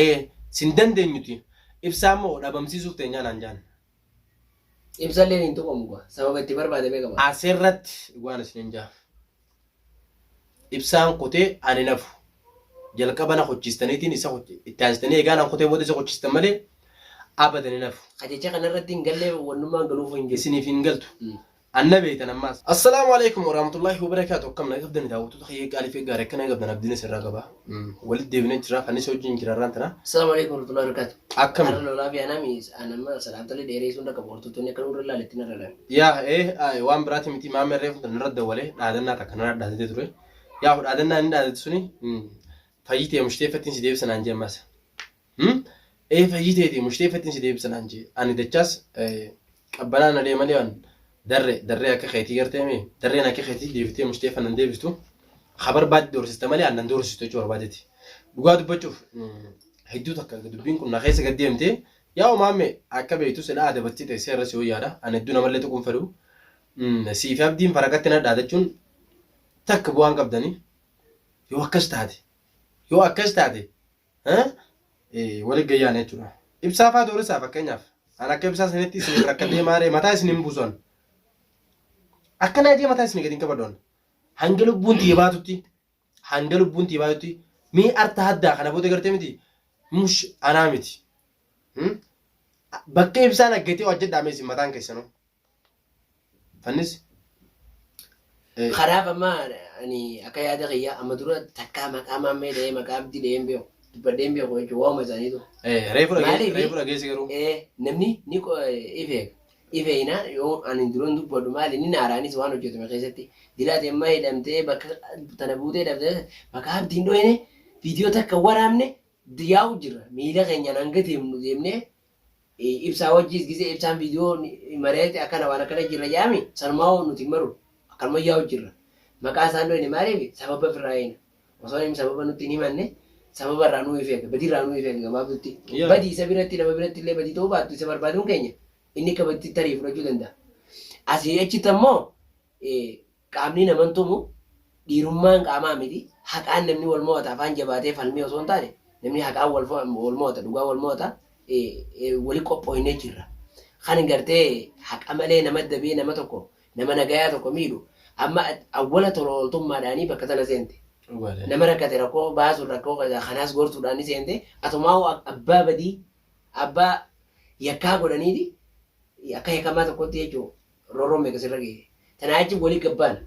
Ee sin dandeenyuti. Ibsaa immoo dhabamsiisuuf teenyaa naan jaan. Ibsalleen hin tuqamu gaa. Sababa itti barbaadamee qaba. Asirratti waan isinin jaa. Ibsaan kutee ani nafu. Jalqaba na kochiistaniitiin isa itti aansitanii egaa nan kutee booda isa kochiistan malee abadan hin hafu. Qajeelcha kanarratti hin gallee wannummaan galuuf hin jiru. Isiniif hin galtu. Anna beektan ammaas. Assalaamu alaikum warahmatullahi wabarakaatu. Akkam na qabdani daawwattoota kiyya qaalii fi gaarii akkana qabdan abdiin isinirraa qaba. Walitti deebinee jira. Fannis wajjin jira irraan tana. Assalaamu alaikum warahmatullahi wabarakatuh. Akkam. Har'a lolaa fi anami anamma salaamtollee dheereessuun dhaqa hordoftoonni akka nurra ilaaletti narra ilaale. Yaa waan biraati miti maamee reefu tan irra dawwalee dhaadannaa takka narra dhaadatee ture. Yaa dhaadannaa inni dhaadate suni fayyitee mushteeffattiin si deebisa naan jee ammas. Ee fayyiteeti mushteeffattiin si deebisa naan jee. Ani dachaas qabbanaa na malee waan darre darree akka keetii gartee mee darreen akka keetii deebitee mushteeffa nan deebistu. Ha barbaadde doorsista malee an nan doorsistu jechuu barbaadeeti. Dhugaa dubbachuuf hedduu takka dubbiin kun na keessa gad deemtee yaa maamme akka beektu silaa adabattee ta'e seerra si wayyaadha. Ani hedduu namallee tuquun fedhu. Siifi abdiin farakatti na dhaadachuun takka bu'aan qabdanii yoo akkas taate yoo akkas taate walitti gayyaana jechuudha. Ibsaa fa'aa doorisaa fakkeenyaaf an akka ibsaa sanitti isiniif rakkatee maaree mataa isin hin buusan. Akkana jee mataa isin gadi hin qabadhu. Hanga lubbuun tiyya baatutti hanga lubbuun tiyya baatutti mee arta haddaa kana booda gartee miti mush anaa miti. Bakka ibsaan aggatee hojjedhaa mee isin mataan keessanuu. Fannis. Kanaaf amma ani akka yaada kiyyaa amma dura takkaa maqaa maammee dhahee maqaa abdii dhahee hin beeku. Dubbadhee hin beeku jechuudha waa'uma isaaniitu. Reefu dhageessi garuu. Namni ni ifeega. Ifeeyna yoo ani duran dubbadhu maali inni naaraanis waan hojjetame keessatti dilaati amma hidhamtee bakka tana buutee hidhamtee maqaa abdiin dhoyne viidiyoo takka waraabne yaa'u jira miila keenyaan hanga deemnu deemnee ibsaa wajjiis gisee ibsaan viidiyoo mareete akkana waan akkana jirra jedhami sanumaa hoo nuti maru akkanuma yaa'u jirra maqaa isaan dhoyne maaliif sababa firraa eena osoo inni sababa nutti hin himanne sababa irraa nuu ifeega badii irraa nuu ifeega gabaabdutti badii isa biratti nama biratti illee badii ta'uu baattu isa barbaaduun keenya inni akka badiitti tarii fudhachuu danda'a. Asii achitti ammoo qaamni naman tumu dhiirummaan qaamaa miti haqaan namni wal mo'ata afaan jabaatee falmii osoo hin taane namni haqaan wal mo'ata dhugaa wal mo'ata wali qophooynee jirra. Kan gartee haqa malee nama dabee nama tokko nama nagayaa tokko miidhu amma awwala tola ooltummaadhaanii bakka tana seente. Nama rakkate rakkoo baasuun rakkoo kanaas gorsuudhaan ni seente atumaa abbaa badii abbaa yakkaa godhaniiti akka yakkamaa tokkotti jechuun roorroon meeqa sirra geesse. Tanaa jechuun walii gabbaana.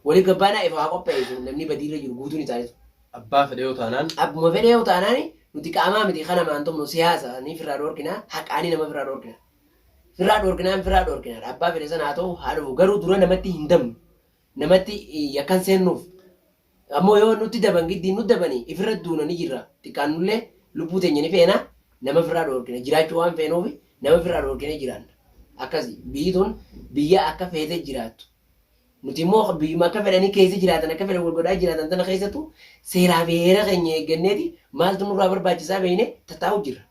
Walii gabbaanaa ifa haa qopheessu namni badiirra jiru guutuun isaaniitu. Abbaa fedhe yoo taanaan. Abbuma fedhe yoo taanaan nuti qaamaa miti kana maan tumnu siyaasa ni firraa dhoorkina haqaanii nama firraa dhoorkina. Firraa dhoorkinaan firraa dhoorkina abbaa fedhe sana haa ta'u haa dhufu garuu dura namatti hin dabnu namatti yakkan seennuuf Ammoo yoo nutti daban giddiin nu dabani ifirra duuna ni jirra. Xiqqaannullee lubbuu teenya ni feena nama ifirraa dhoorkina. Jiraachuu waan feenuufi nama ifirraa dhoorkinee jiraanna. Akkasi biyyi tun biyya akka feete jiraattu. Nuti immoo biyyuma akka fedhanii keessa jiraatan akka fedhan wal godhaa jiraatan tana keessattuu seeraa fi heera keenya eegganneeti maaltu nurraa barbaachisaa beeknee tattaa'u jirra.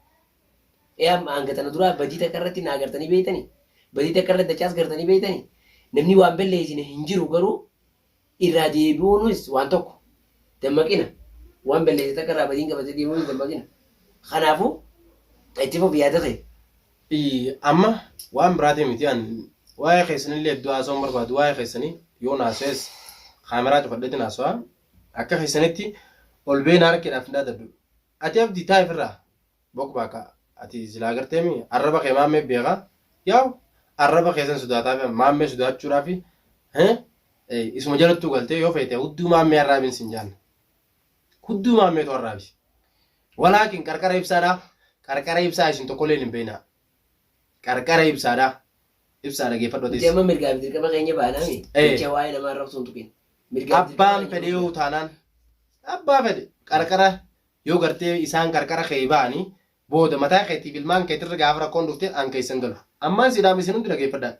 Ee amma hanga tana duraa badii takka irratti na agartanii beektanii? Badii takka irratti dachaas gartanii beektanii? Namni waan balleessine hin jiru garuu irraa deebi'uunis waan tokko. Dammaqina. Waan balleesse takka irraa badiin qabatee deemuunis dammaqina. Kanaafuu itti fufi yaada kee. Amma waan biraatii miti an waa'ee keessanillee hedduu haasa'uun barbaadu waa'ee keessanii yoon haasa'es kaameraa cufadheetiin haasa'a akka keessanitti ol bee na harkeedhaaf hin dhaadadhu ati abdii taa'e ofirraa Boqbaaka ati silaa garteemi arraba kee maammee beeka yaa'u arraba keessan sodaataa maammee sodaachuudhaafi isuma jalattuu galtee yoo feete hudduu maammee arraabin sin jaan hudduu maammeetu arraabi walaakin qarqara ibsaadha qarqara ibsaa isin tokkolleen hin beeknaa qarqara ibsaadha ibsaa dhageeffadhu atis. Nuti amma mirgaa fi dirqama keenya baanaami. Jecha waa'ee namaa arrabsuun tuqin. Mirgaa fi dirqama Abbaan keenya fedhe yoo taanaan abbaa fedhe qarqara Yoo gartee isaan qarqara kee ba'anii booda mataa keetiif ilmaan keetirra gaafa rakkoon dhufte an keessan galu. Ammaan si dhaama isin hundi dhageeffadhaa.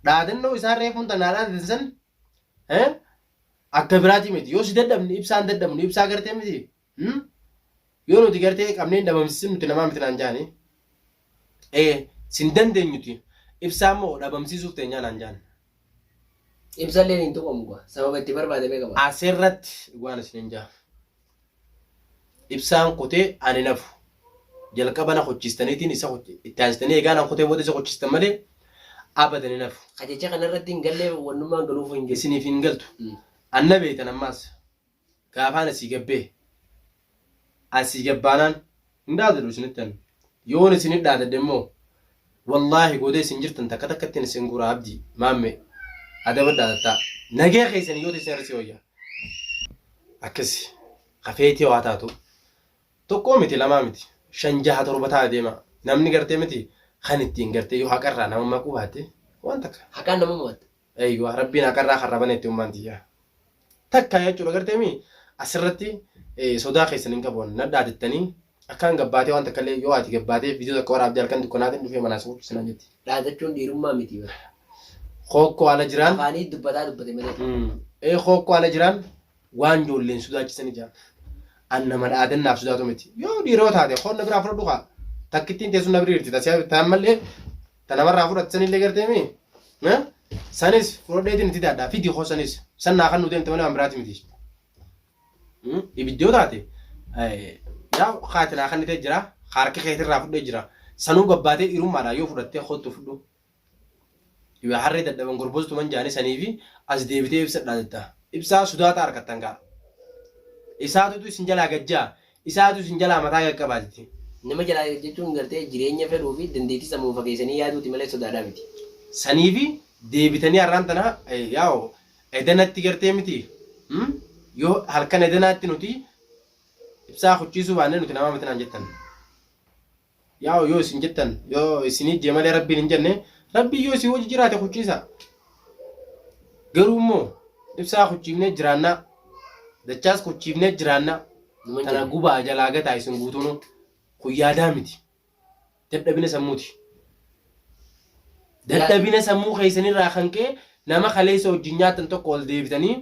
Dhaadannoo isaan reefuun tan naa dhaadatan san akka biraatii miti. Yoo si dadhabne ibsaan dadhabnu ibsaa gartee miti. Yoo nuti gartee qabnee hin dhabamsiisin nuti namaa miti naan jaani. Ee sin dandeenyuti ibsaa immoo dhabamsiisuuf teenyaa naan jaan. Ibsalleen hin tuqamu gaa. Sababa itti barbaadamee qaba. Asirratti waan isinin jaa. Ibsaan kutee ani nafu. Jalqaba na kuchiistaniitiin isa itti aansitanii egaa na kutee booda isa kuchiistan malee abadan hin hafu. Ka jecha kana irratti hin galleef wannummaan galuufuu hin jiru. Isiniif hin galtu. Anna beeytan ammaas gaafaan asii gabbee asii gabbaanaan hin dhaadadhu isinitti an. Yoon isinit dhaadadhe immoo wallaahi gooda isin jirtan takka takkattiin isin guura. Abdii, Maammee, adaba dhaadattaa. Nagaya keessanii yoo teessan irra si wayya. Akkasi ka feetee waa taatu. Tokkoo miti, lamaa miti, shan, jaha, torba ta'a deema. Namni gartee miti kan ittiin gartee yoo haqarraa nama maquu baatte waan takka. Haqaan nama mo'atta. Eeyyuwa, Rabbiin haqarraa karra bane itti ummaan tiyya. Takka jechuudha gartee mi asirratti sodaa keessan hin qabu. Na dhaadattanii akkaan gabbaatee waan takka illee yoo ati gabbaatee viidiyoo takka waraabdee halkan dukkanaatiin dhufee manaa si kuchise naan jetti. Dhaadachuun dhiirummaa miti bar. Kookkoo ala jiraan. Afaanii dubbataa dubbate malee. Kookkoo ala jiraan waan ijoolleen sodaachisan ijaan. An nama dhaadannaaf sodaatu miti. Yoo dhiiroo taate koon na biraa fudhadhu kaa. Takkittiin teessu na bira jirti. Tasii ta ammallee ta namarraa fudhatte sanillee gartee mi? Sanis fudhadheetiin itti daadhaa. Fidi koo sanis. San naa kan nu deemte malee waan biraati miti. Ibiddi yoo taate yaa kaati naa kennitee jira. Harka keetirraa fudhee jira. Sanuu gabbaatee dhiirummaadhaan yoo fudhattee kottu fudhu. Yoo harree dadhaban gorbostu man jaanii saniifi as deebitee ibsa dhaadatta. Ibsaa sudaata harkattan kaa. Isaatutu isin jalaa gajjaa. Isaatu isin jalaa mataa qaqqabaatiti. Nama jalaa jechuun gartee jireenya fedhuu fi dandeettii sammuu fageessanii yaaduuti malee sodaadhaa miti. Saniifi deebitanii har'aan tana yaa'u edanatti gartee miti. Yoo halkan edanaatti nuti ibsaa kuchiisuu baannee nuti namaa miti naan jettan. Yaa'u yoo isin jettan, yoo isinii jee malee Rabbiin hin jenne, Rabbiin yoo isin wajji jiraate kuchiisa. Garuu immoo ibsaa kuchiifnee jiraannaa, dachaas kuchiifnee jiraannaa, Numa hin tana jenne. gubaa jalaa gataa isin guutuunuu kun yaadaa miti. Dadhabina sammuuti. Dadhabina sammuu keessanirraa kan ka'e nama kaleessa wajjin nyaattan tokko ol deebitanii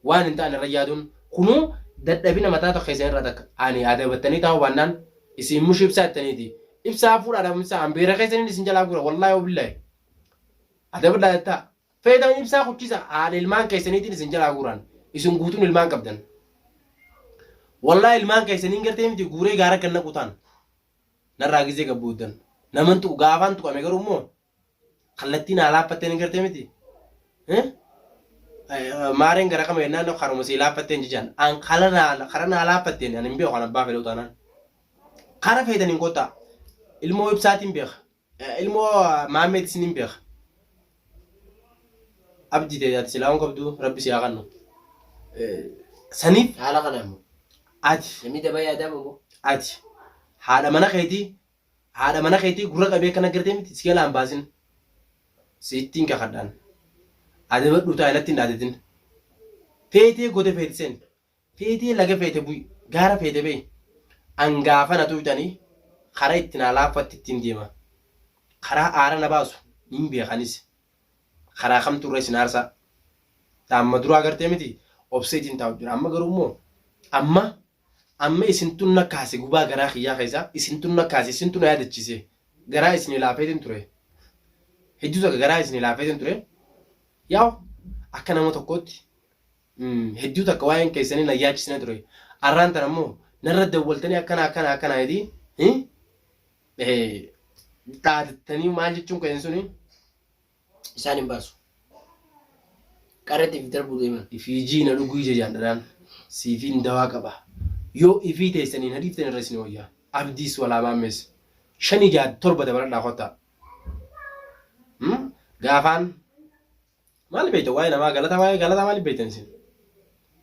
waan hin taane irra yaaduun kunuu dadhabina mataa tokko keessanirraa takka ani adabattanii taa'uu baannaan isin mushi ibsaa jettaniiti. Ibsaa fuudhaa dhabamsaa an beera keessaniin isin jalaa gura wallaahi wabillaahi. Adabadhaa jettaa. Feetan ibsaa kuchisa haadha ilmaan keessaniitiin isin jalaa guuraan isin guutuun ilmaan qabdan. Wallaahi ilmaan keessaniin gartee miti guuree gaara kan naqu ta'an. Narraa gizee gabbuuddan. Naman tuqu gaafaan tuqame garuu immoo kallattii naa laaffatteen hin gartee miti. Maareen gara kama jennaan karuma sii laaffatteen jijaan. An kara naa laaffatteen an hin beeku an abbaa fedhuu taanaan. Kara feetan hin kottaa. Ilmoo ibsaatiin beeka. Ilmoo maammeetis ni beeka. Abdii ta'e ati silaa hin qabdu, rabbi si haa kennu. Saniif Haala kanaan moo? Ati Namni daba yaadaa moo? Ati haadha mana keetii gurra qabee akkana gartee miti si galaan baasin. Siittiin kakadhaan. Adabadhu taa'e natti hin dhaadatin. Feetee goda feete seeni. Feetee laga feete bu'i. Gaara feete ba'i. An gaafa na tuqxanii karaa itti naa laaffatti ittiin deema. Karaa aara na baasu nin beeka anis. Karaa kamtu irra isin aarsaa. Ta amma duraa gartee miti obseetiin taa'u jira. Amma garuu immoo amma amma isintu na kaase gubaa garaa kiyyaa keessaa isintu na kaase, isintu na yaadachiise. Garaa isinii laafeetiin ture. Hedduu takka garaa isinii laafeetiin ture. Yaa'u akka nama tokkootti hedduu takka waa'een keessanii na yaachisne ture. Arraan tana immoo narra dawwaltanii akkana akkana akkana jedhii dhaadattanii maal jechuun keessan suni Isaan hin baasu. Qarreetti fi darbuu deeman. Ifii jiina dhuguu ija jaan dhadhaan siifiin dawaa qaba. Yoo ifii teessanii na dhiiftan irra isin wayya. Abdiis walaa maammees. Shanii jaha torba dabaladhaa kottaa. Gaafaan maal beektan waa'ee namaa galata, waa'ee galataa maaliif beektan isin?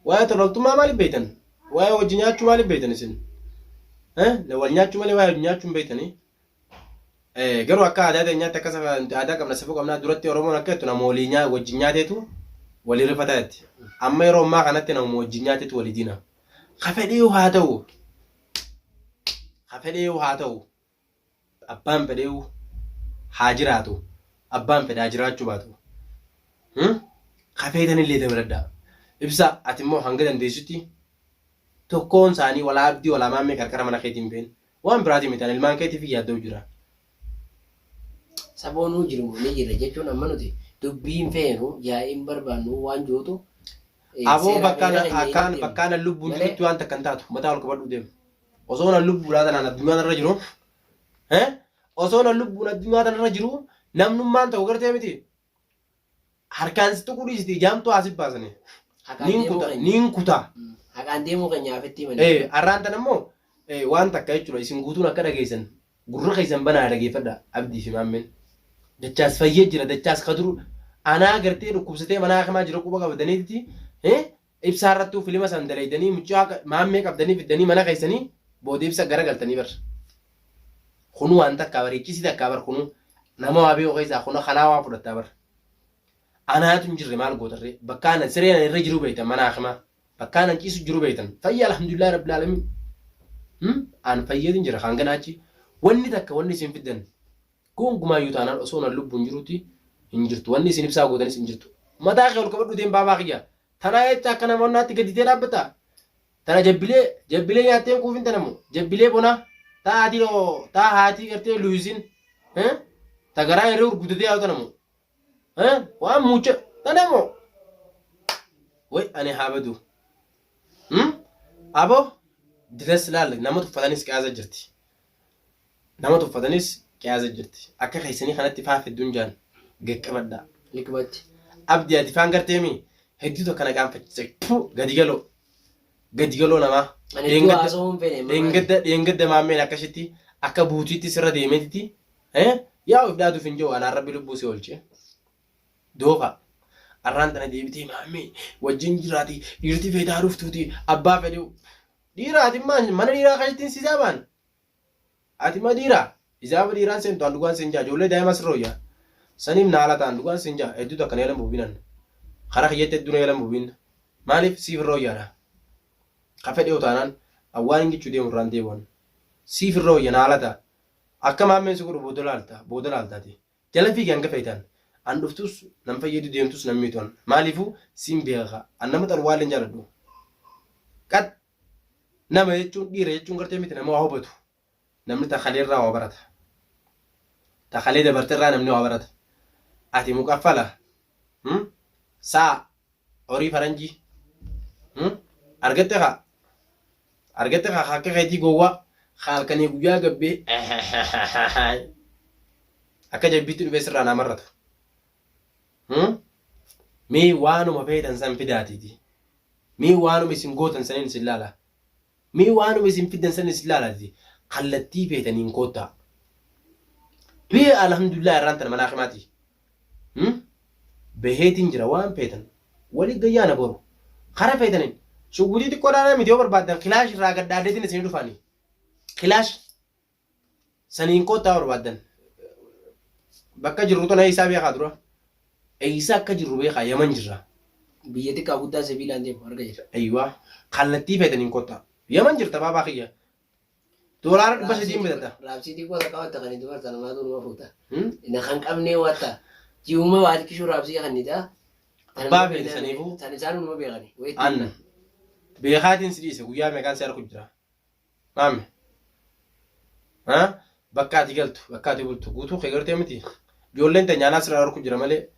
Waa'ee tololtummaa maaliif beektan? Waa'ee hojii nyaachuu maaliif beektan isin? Wal nyaachuu malee waa'ee hojii nyaachuu hin beektanii? Garuu akka aadaa teenyaatti, akka saba aadaa qabna, safuu qabnaa, duratti Oromoon akka jettu nama walii nyaa wajjin nyaateetu walii rifataa jetti. Amma yeroo ammaa kanatti nama wajjin nyaateetu walii diina. Ka fedheeyu haa ta'u. Ka fedheeyu haa ta'u. Abbaan fedheeyu haa jiraatu. Abbaan fedhe haa jiraachuu baatu. Ka feetanillee dabaladhaa. Ibsa ati immoo hanga dandeessutti tokkoon isaanii walaa Abdii walaa Maammee qarqara mana keetiin been. Waan biraatii miti, ani ilmaan keetiif yaadda'u jira. Saboonuu jiru ni jirra jechuun amma nuti dubbiin feenu yaa'iin barbaannu waan jirutu. Aboo Seeraa bakkaan fi heera keenya akkaan hin bakkaan an lubbuun Malee- jirutti waan takka hin taatu mataa ol qabadhu deema. Osoo an lubbuudhaa tanaan addunyaa tanarra jiru osoo an lubbuun addunyaa tanarra jiru namnummaan ta'u gartee miti harkaan si tuquu dhiisiti ijaamtuu asii baasanii. Haqaan Niin deemuu kuta keenya. niin kuta. Haqaan deemuu keenya afitti himanii. Arraan tan ammoo waan takka jechuudha isin guutuun akka dhageessan gurra keessan banaa dhageeffadha Abdii fi Maammeen. Dachaas fayyee jira dachaas kaduru anaa gartee dhukkubsatee manaa hakimaa jira quba qabdaniitti ibsaa irrattuu filima san dalaydanii mucaa Maammee qabdanii fiddanii mana keessanii booda ibsa garagaltanii bar. Kunuu waan takkaa bar iccisii takkaa bar kunuu nama waa beeku keessaa kuna kanaa waa fudhattaa bar. Anaatu hin jirre maal gootarree bakka ana siree ana irra jiru beektan mana hakimaa bakka ana ciisu jiru beektan fayya alhamdulillah rabbil alamin. An fayyeetin jira kan ganaa achi wanni takka wanni isin fiddan gonkumaa iyyuu taanaan osoo nan lubbuun jirutti hin jirtu wanni isin ibsaa gootanis hin jirtu. Mataa kee ol qabadhu deem baabaa kiyya. Tanaa jecha akka nama onnaatti gadditee dhaabbata. Tana jabbilee jabbilee nyaatteen quufin tanamu jabbilee bonaa taa haati taa haatii gartee luusin ta garaa irra gurguddatee haa tanamu waan muucha tanamu way ani haa badu. Abo dilas laal nama tuffatanis qiyaasa jirti. Nama tuffatanis qiyaasa jirti. Akka keessanii kanatti faaf hedduun jaan gaqqabadhaa. Likmatti. Abdi ati faan garteemi hedduu tokko na qaanfachiise gadi galoo gadi galoo namaa. Ani hedduu haasa'uu hin fedhe. Dheengadda dheengadda maammeen akkasitti akka buutiitti sirra deemeetitti yaa of dhaaduuf hin jiru anaan rabbi lubbuu si oolche. Doofa arraan tana deebitee maammee wajjin jiraati dhiirti feetaa dhuftuuti abbaa fedhu dhiiraati mana dhiiraa akkasittiin sisaa baan. Ati ma dhiiraa? Hisaaba dhiiraan seentu an dhugaan siin jaa ijoollee daa'ima sirra wayya. Saniif na haala ta'an dhugaan siin jaa hedduu takka na jalan bubinan. Karaa kiyyatti hedduu na jalan bubin. Maaliif siif irra wayyaadha. Ka fedhe yoo taanaan an waan hin jechuu deemu irraan deebi'an. Siif irra wayya na haala ta'a. Akka maammeen si godhu booda laalta booda laaltaati. Jala fiigi hanga feetan. An dhuftus nan fayyadu deemtus nan miitu an. Maaliifuu siin beeka. An nama xalwaallee hin jaaladhu. Qat Nama jechuun dhiira jechuun gartee miti nama waa hubatu. Namni ta kalee irraa waa barata. Ta kalee dabarte irraa namni waa barata. Ati muqaffala. Sa'a horii faranjii. Argatte kaa. Argatte kaa akka keetii gowwaa. Halkanii guyyaa gabbee akka jabbiitti dhufee sirraa naa marratu. Mee waanuma feetan san fidaatiiti. Mee waanuma isin gootan saniin isin laala. Mee waanuma isin fiddan saniin isin laalaati. Kallattii feetaniin koottaa. Mee alhamdulillah irraan tana manaa himaati. Baheetiin jira waan feetan. Walii gayyaana boru. Kara feetaniin. Shugguxii xiqqoodhaan miti yoo barbaaddan kilaash irraa gad dhaaddeetiin isinii dhufaani. Kilaash saniin koottaa barbaaddan. Bakka jirru tana eessaa beekaa dura? Eessa akka jirru beekaa Yaman jirra. Biyya xiqqaa guddaa sibiilaan deemu arga jira. Ayiwaa kallattii feetaniin koottaa. Yaman jirta baabaa kiyya. $300 bitadha. Raabsii xiqqoo takka watta kan itti barta namaatu numa fuuta. Na kan qabnee watta. Ji'uma waa xiqqishuu raabsii kan nitaa. Abbaa feete saniifuu. Tan isaan numa beekani. Anna. Beekaatiin si dhiise guyyaa meeqaan si arku jira. Maame. Ha? Bakka ati galtu, bakka ati bultu guutuu kee gartee miti. Ijoolleen teenya anaa sirraa arku jira malee.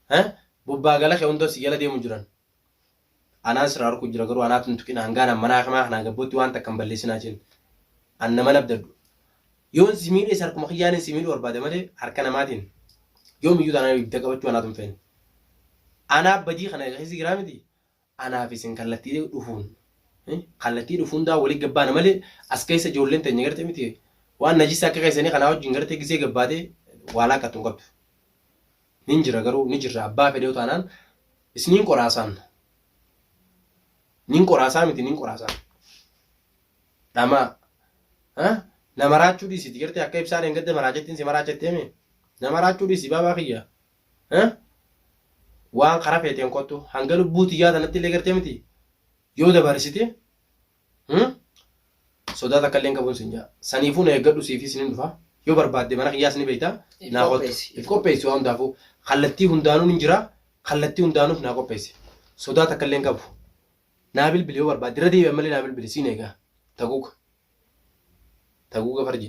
Ha? Bobbaa gala kee hunda si jala deemu jiran. Anaan sirraa arku jira garuu anaatu hin tuqina hangaan an manaa kamaa kanaa gabbootti waan takka hin balleessinaa jeen. An nama nabdadhu. Yoon si miidhees harkuma kiyyaanin si miidhuu barbaade malee harka namaatiin yoomiyyuu taanaan ibidda qabachuu anaatu hin feene. Anaa badii kana keessa jiraa miti. Anaaf isin kallattii dhufuun kallattii dhufuun daa walii gabbaana malee as keessa ijoolleen teenya gartee miti waan najisa akka keessanii kanaa wajjin gartee gisee gabbaatee waa laakkattu hin qabdu. Nin jira garuu ni jirra abbaa fedhee taanaan isiniin qoraasaan. Nin qoraasaa miti nin qoraasaa. Dhamaa. Na maraachuu dhiisiti gartee akka ibsaa dheengadda maraachettiin si maraachetteemi. Na maraachuu dhiisi baabaa kiyya. Waan kara feeteen kottu hanga lubbuu tiyyaa tanatti illee gartee miti yoo dabarsite sodaa takka illee hin qabuun sin jaa. Saniifuu na eeggadhu siifis nin dhufa. Yoo barbaadde mana kiyyaas ni beekta. Naa kottu. If qopheessi waan hundaafuu. Kallattii hundaanuu nin jira. Kallattii hundaanuuf naa qopheessi. Sodaa takka illee hin qabu. Naa bilbili yoo barbaadde irra deebi'an malee naa bilbili siin eegaa. Taguuga. Taguuga farji.